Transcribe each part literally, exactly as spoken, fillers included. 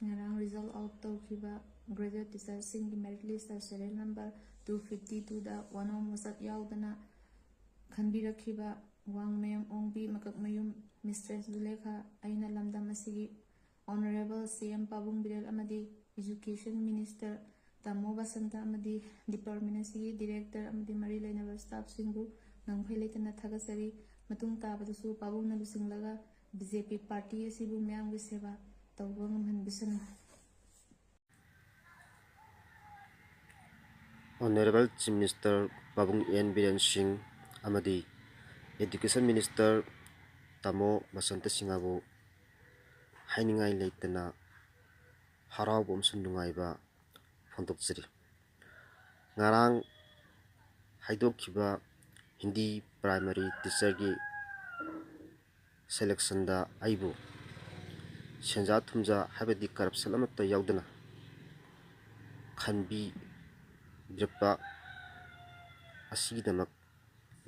ꯉꯔꯥꯡ result out ꯇꯧꯈꯤꯕ graduate ꯇꯤꯆꯔꯁꯤꯡꯒꯤ merit list serial number two fifty ꯇꯨꯗ ꯋꯥꯅꯣꯝ ꯃꯁꯛ ꯌꯥꯎꯗꯅ ꯈꯟꯕꯤꯔꯛꯈꯤꯕ ꯋꯥꯡꯃꯌꯨꯝ ꯑꯣꯡꯕꯤ ꯃꯀꯛꯃꯌꯨꯝ ꯃꯤꯁꯇ꯭ꯔꯦꯁ ꯖꯨꯂꯦꯈꯥ ꯑꯩꯅ ꯂꯝꯗꯝ ꯑꯁꯤꯒꯤ ꯑꯣꯅꯔꯦꯕꯜ ꯁꯤ ꯑꯦꯝ ꯄꯥꯕꯨꯡ ꯕꯤꯔꯦꯜ ꯑꯃꯗꯤ ꯏꯖꯨꯀꯦꯁꯟ ꯃꯤꯅꯤꯁꯇꯔ ꯇꯥꯃꯣ ꯕꯁꯟꯇ ꯑꯃꯗꯤ ꯗꯤꯄꯥꯔꯠꯃꯦꯟ ꯑꯁꯤꯒꯤ ꯗꯤꯔꯦꯛꯇꯔ ꯑꯃꯗꯤ ꯃꯔꯤ ꯂꯩꯅꯕ ꯁ꯭ꯇꯥꯐꯁꯤꯡꯕꯨ ꯉꯝꯈꯩ ꯂꯩꯇꯅ ꯊꯥꯒꯠꯆꯔꯤ꯫ ꯃꯇꯨꯡ ꯇꯥꯕꯗꯁꯨ ꯄꯥꯕꯨꯡꯅ ꯂꯨꯆꯤꯡꯂꯒ ꯕꯤ ꯖꯦ ꯄꯤ ꯄꯥꯔꯇꯤ ꯑꯁꯤꯕꯨ ꯃꯤꯌꯥꯝꯒꯤ ꯁꯦꯕꯥ ꯇꯧꯕ ꯉꯝꯍꯟꯕꯤꯁꯅꯨ꯫ ꯑꯣꯅꯔꯦꯕꯜ ꯆꯤꯐ ꯃꯤꯅꯤꯁꯇꯔ ꯄꯥꯕꯨꯡ ꯑꯦꯟ ꯕꯤꯔꯦꯟ ꯁꯤꯡ ꯑꯃꯗꯤ ꯑꯦꯗꯨꯀꯦꯁꯟ ꯃꯤꯅꯤꯁꯇꯔ ꯇꯥꯃꯣ ꯕꯁꯟꯇ ꯁꯤꯡꯍꯕꯨ ꯍꯥꯏꯅꯤꯡꯉꯥꯏ ꯂꯩꯇꯅ ꯍꯔꯥꯎꯕ ꯑꯃꯁꯨꯡ ꯅꯨꯡꯉꯥꯏꯕ ꯐꯣꯡꯗꯣꯛꯆꯔꯤ꯫ ꯉꯔꯥꯡ ꯍꯥꯏꯗꯣꯛꯈꯤꯕ ꯍꯤꯟꯗꯤ ꯄ꯭ꯔꯥꯏꯃꯔꯤ ꯇꯤꯆꯔꯒꯤ ꯁꯦꯂꯦꯛꯁꯟꯗ ꯑꯩꯕꯨ ꯁꯦꯟꯖꯥ ꯊꯨꯝꯖꯥ ꯍꯥꯏꯕꯗꯤ ꯀꯔꯞꯁꯟ ꯑꯃꯠꯇ ꯌꯥꯎꯗꯅ ꯈꯟꯕꯤꯔꯛꯄ ꯑꯁꯤꯒꯤꯗꯃꯛ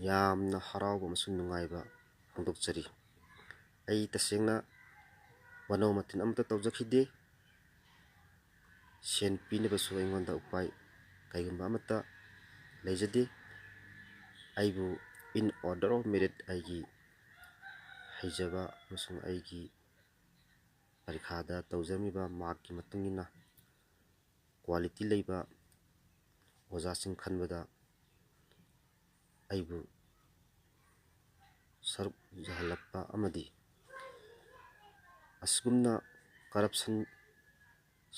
ꯌꯥꯝꯅ ꯍꯔꯥꯎꯕ ꯑꯃꯁꯨꯡ ꯅꯨꯡꯉꯥꯏꯕ ꯐꯣꯡꯗꯣꯛꯆꯔꯤ꯫ ꯑꯩ ꯇꯁꯦꯡꯅ ꯋꯥꯅꯣꯝ ꯃꯇꯤꯟ ꯑꯃꯠꯇ ꯇꯧꯖꯈꯤꯗꯦ꯫ ꯁꯦꯟ ꯄꯤꯅꯕꯁꯨ ꯑꯩꯉꯣꯟꯗ ꯎꯄꯥꯏ ꯀꯩꯒꯨꯝꯕ ꯑꯃꯠꯇ ꯂꯩꯖꯗꯦ꯫ ꯑꯩꯕꯨ in order of merit ꯑꯩꯒꯤ ꯍꯩꯖꯕ ꯑꯃꯁꯨꯡ ꯑꯩꯒꯤ ꯄꯔꯤꯈꯥꯗ ꯇꯧꯖꯔꯝꯃꯤꯕ ꯃꯥꯔꯛꯀꯤ ꯃꯇꯨꯡ ꯏꯟꯅ ꯀ꯭ꯋꯥꯂꯤꯇꯤ ꯂꯩꯕ ꯑꯣꯖꯥꯁꯤꯡ ꯈꯟꯕꯗ ꯑꯩꯕꯨ ꯁꯔꯨꯛ ꯌꯥꯍꯜꯂꯛꯄ ꯑꯃꯗꯤ ꯑꯁꯤꯒꯨꯝꯅ ꯀꯔꯞꯁꯟ,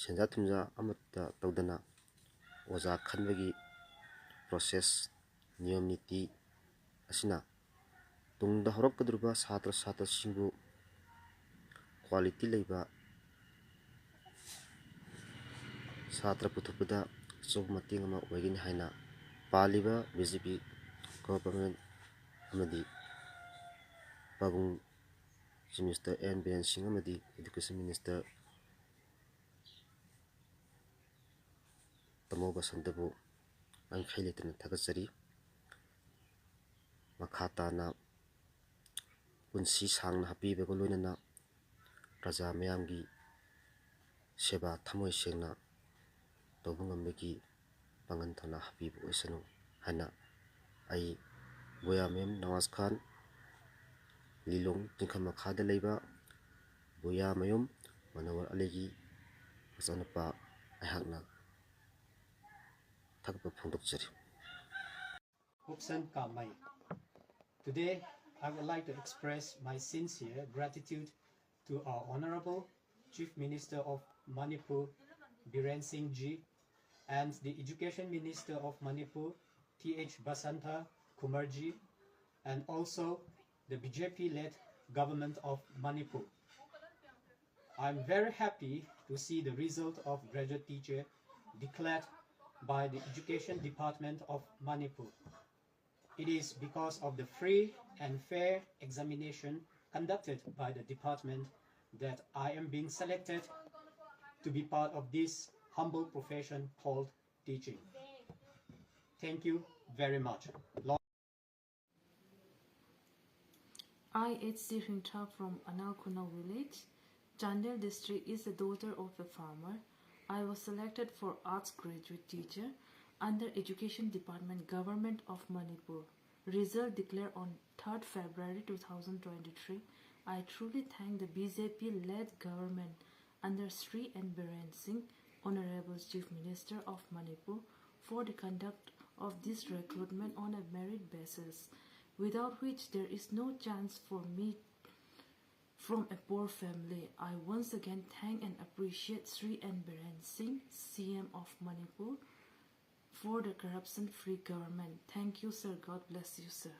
ꯁꯦꯟꯖꯥ ꯊꯨꯝꯖꯥ ꯑꯃꯠꯇ ꯇꯧꯗꯅ ꯑꯣꯖꯥ ꯈꯟꯕꯒꯤ ꯄ꯭ꯔꯣꯁꯦꯁ, ꯅꯤꯌꯣꯝ ꯅꯤꯇꯤ ꯑꯁꯤꯅ ꯇꯨꯡꯗ ꯍꯧꯔꯛꯀꯗꯧꯔꯤꯕ ꯁꯥꯇ꯭ꯔ ꯁꯥꯇ꯭ꯔꯁꯤꯡꯕꯨ ꯀ꯭ꯋꯥꯂꯤꯇꯤ ꯂꯩꯕ ꯁꯥꯇ꯭ꯔ ꯄꯨꯊꯣꯛꯄꯗ ꯑꯆꯧꯕ ꯃꯇꯦꯡ ꯑꯃ ꯑꯣꯏꯒꯅꯤ ꯍꯥꯏꯅ ꯄꯥꯜꯂꯤꯕ ꯕꯤ ꯖꯦ ꯄꯤ ꯒꯣꯚꯔꯟꯃꯦꯟ ꯑꯃꯗꯤ ꯄꯥꯕꯨꯡ ꯆꯤꯐ ꯃꯤꯅꯤꯁꯇꯔ ꯑꯦꯟ ꯕꯤꯔꯦꯟ ꯁꯤꯡ ꯑꯃꯗꯤ ꯑꯦꯗꯨꯀꯦꯁꯟ ꯃꯤꯅꯤꯁꯇꯔ ꯇꯥꯃꯣ ꯕꯁꯟꯇꯕꯨ ꯉꯝꯈꯩ ꯂꯩꯇꯅ ꯊꯥꯒꯠꯆꯔꯤ꯫ ꯃꯈꯥ ꯇꯥꯅ ꯄꯨꯟꯁꯤ ꯁꯥꯡꯅ ꯍꯥꯞꯄꯤꯕꯒ ꯂꯣꯏꯅꯅ ꯄ꯭ꯔꯖꯥ ꯃꯌꯥꯝꯒꯤ ꯁꯦꯕꯥ ꯊꯃꯣꯏ ꯁꯦꯡꯅ ꯇꯧꯕ ꯉꯝꯕꯒꯤ ꯄꯥꯡꯒꯜ ꯊꯧꯅꯥ ꯍꯥꯞꯄꯤꯕ ꯑꯣꯏꯁꯅꯨ ꯍꯥꯏꯅ ꯑꯩ ꯕꯨꯌꯥꯃꯌꯨꯝ ꯅꯋꯥꯖ ꯈꯥꯟ, ꯂꯤꯂꯣꯡ ꯆꯤꯡꯈꯝ ꯃꯈꯥꯗ ꯂꯩꯕ ꯕꯨꯌꯥꯃꯌꯨꯝ ꯃꯅꯣꯍꯔ ꯑꯂꯤꯒꯤ ꯃꯆꯥꯅꯨꯄꯥ ꯑꯩꯍꯥꯛꯅ ꯊꯥꯒꯠꯄ ꯐꯣꯡꯗꯣꯛꯆꯔꯤ꯫ Hupsan Kamai. Today, I would like to express my sincere gratitude to our Honorable Chief Minister of Manipur, Biren Singh Ji, and the Education Minister of Manipur, Th Basanta Kumar Ji, and also the B J P-led government of Manipur. I'm very happy to see the result of graduate teacher declared by the Education Department of Manipur. It is because of the free and fair examination conducted by the department that I am being selected to be part of this humble profession called teaching. Thank you very much. I, H C Hringthar from Anal Khunao village, Chandel district, is the daughter of a farmer. I was selected for arts graduate teacher under Education Department, Government of Manipur. Result declared on third February two thousand twenty-three. I truly thank the B J P-led government under Sri N Biren Singh, Honorable Chief Minister of Manipur, for the conduct of this recruitment on a merit basis, without which there is no chance for me. From a poor family, I once again thank and appreciate Sri N Biren Singh, C M of Manipur, for the corruption-free government. Thank you, sir. God bless you, sir.